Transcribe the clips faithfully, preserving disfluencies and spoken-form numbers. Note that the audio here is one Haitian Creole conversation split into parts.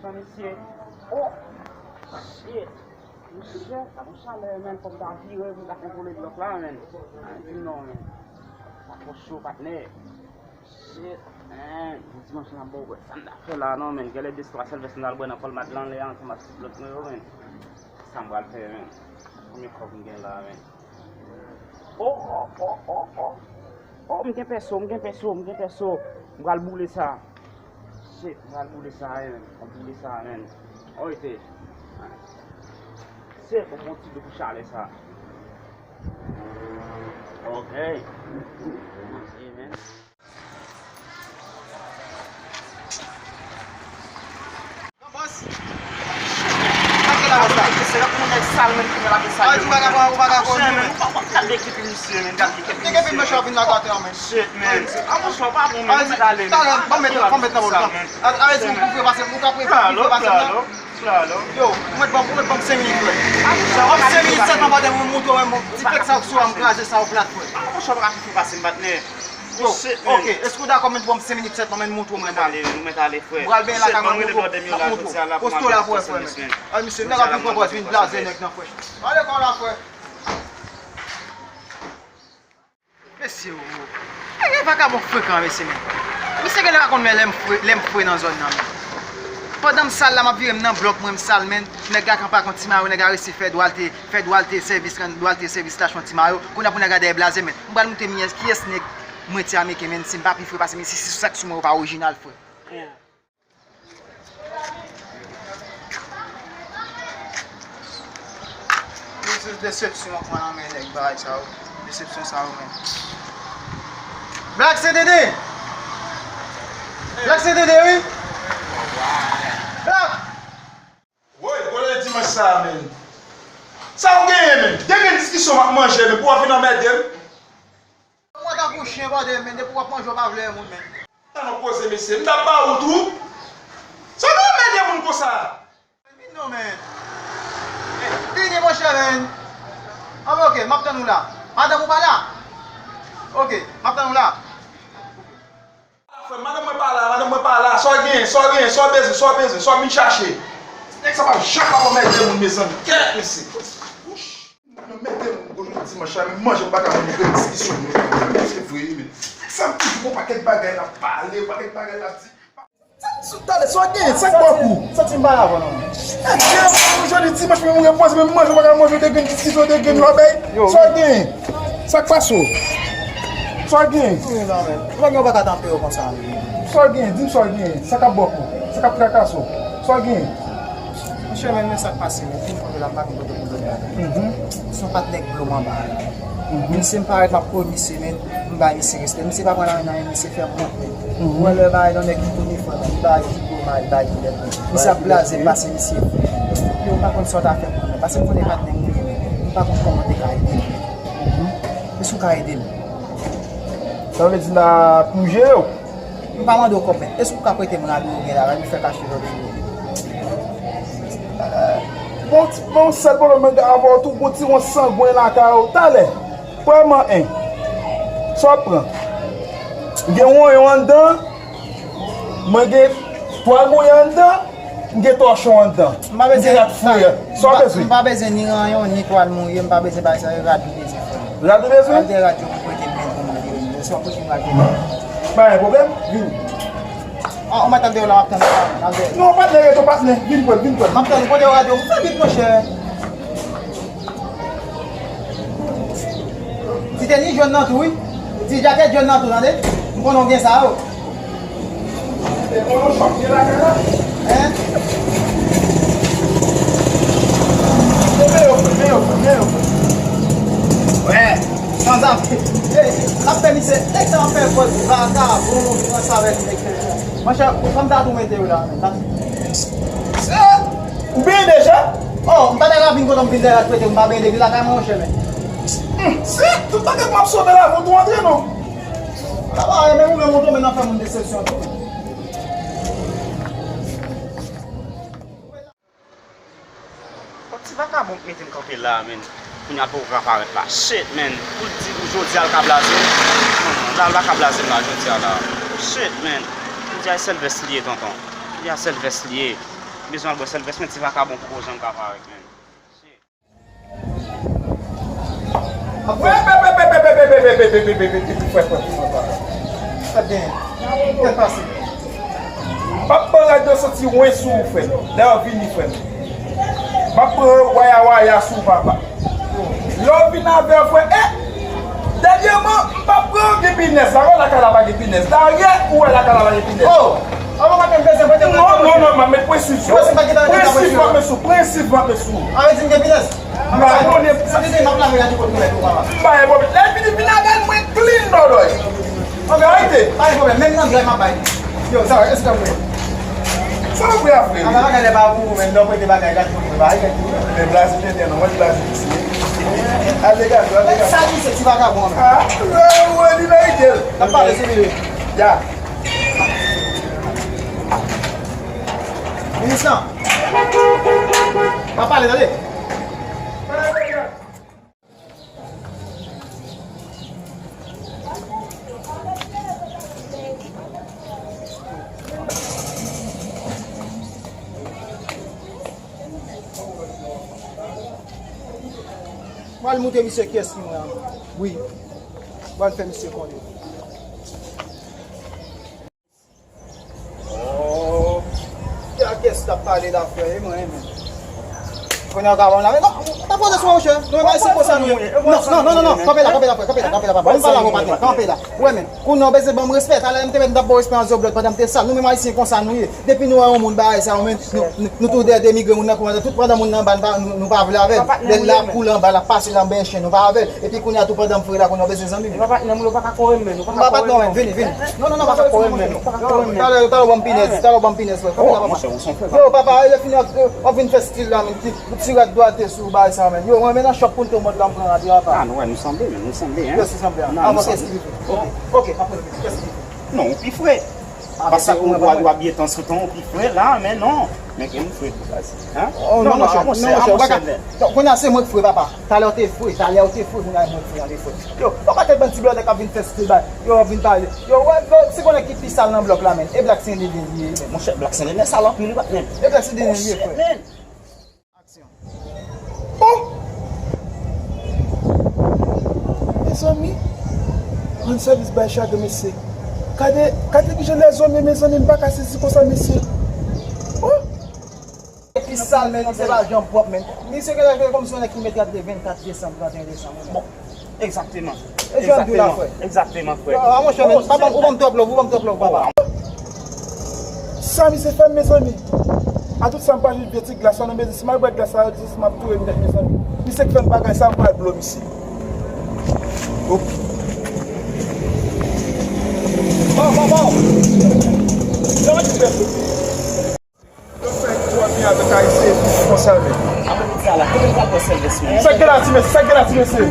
Nan misye. Oh! Shit! Misye, sa pou chalè, menn, fò m ta vire pou m ta kontwole blòk la, menn. Di m non, menn. Sa twò cho, patnè. Shit, menn. Dimanch la, m pa wè sa m ta fè la, non, menn. Genlè de twa sèl vès m ta al bwè nan Colmart lan, lè ansanm ak ti blòk mwen yo, menn. Sa m pral fè, menn. Premye kòb m gen la, menn. Oh, oh, oh, oh, oh. Oh, m gen pèso, m gen pèso, m gen pèso. M pral boule sa. Shit, m pral boule sa, wi, menn. M boule sa, menn. Oh, ete. Shit, m pran ti dlo pou chalè sa. Ok. Manje, menn. Bòs. Sa ki la, bòs la? Se yon nèg sal, menn, ki mèt ap sal. Ah, di bagay, ou bagay, ou bagay. Monchè, menn, ou pa, ou pa gad dekepi misye, menn, gad dekepi misye. Dekepi mèchè ap vin nan gate, menn. Shit, menn. Ah, monchè, ou pa bon, menn, ou mèt ale, menn. Talè, ban m mete, ban m mete nan bòl la. Avè di m pou fè pase, ou ka pou fè pase la. Yo, ou mèt ban m, ou mèt ban m senk minit, frè. Ban m senk minit sèlman, patnè, mwen montre w, mwen, ti fèk sa ou sou a, m kraze sa ou plat, frè. Ah, monchè, ou pa ka fè pase m, patnè. Yo, ok, èske w dakò, men, ban m senk minit sèlman, men, montre w mwen, m pral. Ou mèt ale, ou mèt ale, frè. M pral benyen lakay mwen, montre w, m ap montre w. Poste w la, frè, frè, men. Ay, misye, nèg ap vin pran pòz, vin blaze nèg nan, frè. Ale kò la, frè. Mesye, o. E gen vakabon frekan, mesye, men. Misye genlè pa konn men lè m fre, lè m fre nan zòn nan, men. Pandan m sal la, m ap vire m nan blòk mwen, m sal, men. Nèg la kanpe ak yon ti mayo, nèg la resi fè dwalte, fè dwalte sèvis, dwalte sèvis la, yon ti mayo. Kounye a pou nèg la dèyè blaze, men. M pral montre m kiyès nèg mwen ti Ameriken, men. Si m pa pi fre pase, men si, si sak sou mwen yo pa orijinal, frè. Desepsyon an pran nan men nèg bagay sa yo. Desepsyon sa yo menm. Black C D D! Black C D D, wi! Black! Woy, gwo lè dimanch sa a, menn. Sa w genyen, menn? De grenn diskisyon m ap manje, menn, pou w ap vin anmède m? Mwen tankou chen, bòdè, menn, depi w ap manje, w pa vle wè moun, menn. Sa nou koze, mesye, m t ap ba ou tou. Sa nou anmède moun konsa? Vini non, menn. Vini, monchè, menn. Anben, ok, m ap tann ou la. Madanm ou pa la? Ok, m ap tann ou la. Frè, madanm mwen pa la, madanm mwen pa la. Sa w genyen, sa w genyen, sa w bezwen, sa w bezwen, sa w vin chache. Nèg sa p ap janm p ap anmède moun, mezanmi. Kèt, mesye. Wouch. Mwen mete m gwo jou dimanch la, men manje m pa ka manje, grenn diskisyon nou fè, men se vre, men. Sa m toujou gon pakèt bagay n ap pale, pakèt bagay n ap di. Talè, sa w genyen, sa k ba w kou? Santi m pa la avè w non. Ebyen, jodi dimanch, men m repoze, men manje m pa ka manje, de grenn diskisyon, de grenn lòbèy. Sa w genyen? Sa k pase w? Sa w genyen? Wi, non, men. Ou pa gen, ou pa ka tanpe yo konsa. Sa w genyen? Di m sa w genyen. Sa k ap ba w kou? Sa k ap trakase w? Sa w genyen? Monchè, men, men sa k pase, men, fin kontre la, m pa gen kote pou dòmi la. Mhm. Se yon patnè k blo m anba la. Mhm. Misye, m parèt, m ap kouri misye, men, m bay misye respè. Misye pa pran nan anyen, misye fè m wont, men. Mhm. Ou wè lè bagay nan nèg ki tounen frè, men, li bay ki gwo, li bay ki lèd, men. Misye ap blaze m pase misye. Yo, m pa konn sa w ta fè pou mwen, paske m konnen patnè m li ye, men, m pa konn kòman w te ka ede m. Mhm. Èske w ka ede m? Sa vle di la pou m jere w? M pa mande w kòb, men èske w ka prete m rad ou gen la, m fè kache lòt jou? Bon, ti, bon, sèl pwoblèm mwen gen avè w tou, gon ti won sangwen lakay ou. Talè, premyèman, en, sa w ap pran? M gen wonyon anndan, mwen gen twa gouye anndan, m gen tòchon anndan. M pa bezwen, m pa bezwen ni ranyon, ni twal mouye, m pa bezwen bagay sa yo, rad m bezwen frè m. Rad ou bezwen? Al de rad yo pou prete m men pou mwen, wi. Lè swa pou jwenn rad yo. Pa gen pwoblèm, vini. Ah, ou mèt al deyò la, m ap tann ou la, al deyò. Non, patnè, reto, patnè, vin pran, vin pran. M ap tann ou, kote rad yo, fè vit, monchè. Ti tenis jòn nan tou, wi. Ti jakèt jòn nan tou, tande. M konnen w gen sa yo. Hein? Men yo, men yo, men yo. Wè, sanzave. Ey, l ap fè misye, nèg sa ap fè pòz vagabon, pran sa avèk nèg fè. Monchè, ou konn ta tou mete yo la, men. Ou benyen deja? Oh, m pa ta ka vin kote w, m vin dèyè la, m pa benyen depi lakay mwen, monchè, men. Hmm, si, tout bagay m ap sove la, pou tou antre, non. Sa va, men ou menm ou tonbe nan fè moun desepsyon tou. Bon, ti vakabon k mete m kanpe la, menn. Kounye a l poko ka parèt la. Shit, menn. Pou l di pou jodi a l ka blaze m. Non, non, la l pa ka blaze m la, jodi a la. Shit, menn. Jodi a sèl vès li ye, tonton. Jodi a sèl vès li ye. Bezwen al bwè sèl vès, men ti vakabon poko janm ka parèt, menm. Sa gen. Kèk pase. M p ap pran rad yo santi wen sou ou, frè m. Lè yo vini, frè m. M ap pran waya waya sou ou, papa. Lè w vin avè w, frè, eh! Dènyèman, m p ap pran gen pinèz. La, wè lakay la pa gen pinèz. Daryè, ou wè lakay la pa gen pinèz. Oh! Avan maten, m bezwen pote. Non, non, non, m ap met prensip sou ou. Prensip m ap met sou ou. Prensip m ap met sou ou. Avan di m gen pinèz. M pa konnen. Sa te di m ap lave la di kote mèt ou, papa. M pa gen pwoblèm. Lè fini, vin avè l, mwen clean, bòlòy. Ok, arete. Pa gen pwoblèm, menm nan dra m ap bay. Yo, sa, èske w vle? Sa w vle a vre, wi. Ala bagay lè pa pou ou menm, lè w prete bagay, gad pou mwen, bagay gad pou mwen. Men blaze tenten non, mwen blaze isi. Al degaj, al degaj. Sa di se ti vakabon, men. Ah, wè, wè, li merite l. N ap pale sou li, wi. Ya. Minis lan. Pa pale, tande. Mwen al moute misye kiyès ki mwen an. Wi. Mwen al fè misye konnen. Oh. Ki a kès t ap pale la, frè? E mwen, e mwen. Kounye a w ka ban m la men. Non, pa poze sou mwen, monchè. Nou menm ayisyen konsa nou ye. Non, non, non, non, non. Kanpe la, kanpe la, frè. Kanpe la, kanpe la, papa. Ban m pale avè w, patnè. Kanpe la. Ou wè, men. Kounye a w bezwen ban m respè. Talè m te mèt m t ap ba w espè an zoblo pandan m te sal. Nou menm ayisyen konsa nou ye. Depi nou wè yon moun bagay sa yo, men, nou, nou, nou tou dèyè demigre moun nan, kouman tout pandan moun nan anba, nou pa, nou, nou pa vle avè l. Lè l la koule anba, l ap pase l anba chen, nou pa avè l. Epi kounye a tou pandan m fre la, kounye a w bezwen zanmi m. Yo, patnè, moun yo pa ka kore m, men, yo pa ka kore m, non. M pa patnè w, men, vini, vini. Non, non, non, pa ka kore m, men. Talè, talè w ban m pinèz, talè w ban m pinèz, frè. Kanpe la, papa. Yo, papa, lè fini, w ap vin fè stil la, men, ti, ti rad dwate sou bagay sa, men. Yo, mwen, men nan chòp pou n tou mòd la, m pran rad yo, papa. Ah, nou wè, nou sanble, men, nou sanble, hein. Yes, nou sanble, hein. Avan kès ki vin. Ok, ok, apre, kès ki vin. Non, ou pi fre. Paske ou, ou, ou abye tanzantan, ou pi fre la, men non. Men ke m fre tou, baz. Hein? Oh, non, non, monchè, non, monchè, ou pa ka. Donk, kounye a se mwen k fre, papa. Talè w te fre, talè w te fre, kounye a mwen k fre, an te fre. Yo, ou pa tèt bann ti blòdè k ap vin fè stil bay. Yo, w ap vin pale. Yo, wè, yo, se konnen ki pi sal nan blòk la, men. E Black Saint Denis li ye, men. Monchè, Black Saint Denis sal anpil, wi, patnè. E Black Saint Denis li ye, frè. Aksyon. Oh! Mezanmi, rann sèvis bay chagren, mesye. Gade, gade kijan lèzòm ye, mezanmi, m pa ka sezi konsa, mesye. Oh! Epi sal, men, se pa janm pwòp, men. Misye genlè fè kòmsi yon nèg ki met rad le vennkat desanm, trannteyen desanm, wi, men. Bon. Egzakteman. E jan m di w la, frè. Egzakteman, frè. Ah, monchè, men, papa, ou ban m twòp love, ou ban m twòp love, papa. Sa misye fè m, mezanmi. A tout sa, m pa jwenn vye ti glas la, non, mezanmi. Si m al bwè glas la, se m ap touye m nèt, mezanmi. Misye k fè m bagay sa, m pral blo misye. Oh. Bon, bon, bon. Sa k gen la, ti mesye? Sa k gen la, ti mesye?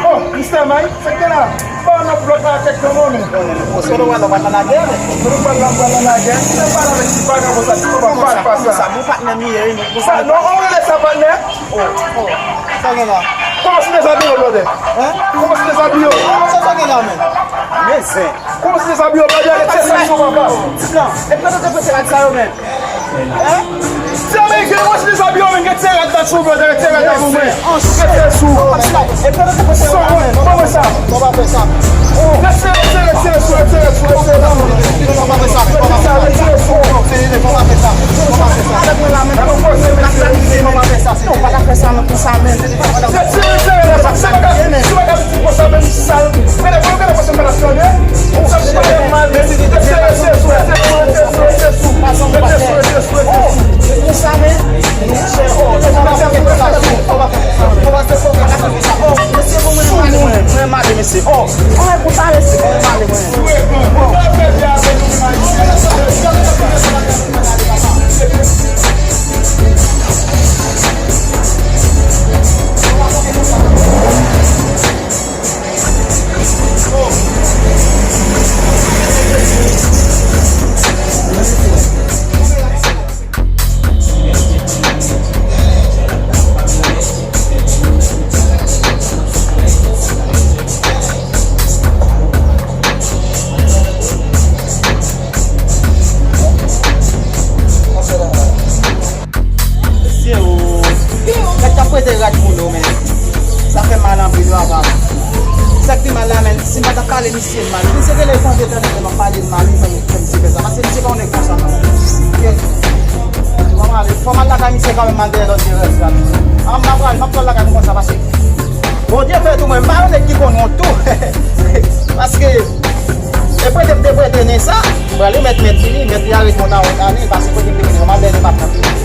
Oh, mistè Mike, sa k gen la? Ba w nan blòk la avèk granmoun. Kote w pral la, w pral nan lagè, men? Kote w pral la, w pral nan lagè? Kite m pale avèk ti vagabon sa, ti konpa pale pa sa. Sa, bon patnè m li ye, wi, men. Sa, non, ou rele sa patnè? Oh, oh. Sa gen la? Kòman se dezabiye w, blòdè? Hein? Kòman se dezabiye w? Sa, sa gen la, men? Men zen. Kòman se dezabiye w, blòdè? Retire sa sou papa. Ti blan, e kote w te pote rad sa yo, men? Hein? Ti ameriken, kòman se dezabiye w, men? Retire rad la sou, blòdè, retire rad la pou mwen. Retire sou. E kote w te pote rad la, men? Ban mwen sa. Retire, retire, retire sou, retire sou, retire sou. Retire sa, retire sou. Avèk mwen la, men. N ap fè sa, men. Ou pa ka fè sa, men, konsa, men. Retire, retire, retire. Sa, se pa ka, se pa ka di konsa, men, sal. Gade, gade, gade, gade, gade. Sa, se pa mal, men. Retire, retire sou, retire sou, retire sou, retire sou. Retire sou, retire sou, retire sou. Oh, se konsa, men. Monchè, oh, se pa ka fè konsa, non. Oh, mesye, bon, mwen, mwen, mwen, mwen, mesye. Oh, oh, konsa, mesye, mwen, mwen. Pale misye mal. Misye genlè chanje tèt li, m ap pale l mal, li fè m, fè misye fè sa. Paske misye pa yon nèg konsa, non. Ok? Fò m ale, fò m al lakay misye kanmenm, m al dèyè lòt derèv la. A, m pa pral, m ap pral lakay nou konsa, paske Bondye fè tou, mwen, m pa yon nèg ki konn wont tou. Paske, e prete m te prete nen sa, m prale mèt, mèt vini, mèt li arete mwen nan wont ane, paske prete m te prete nen, m al dèyè nen, m ap pran.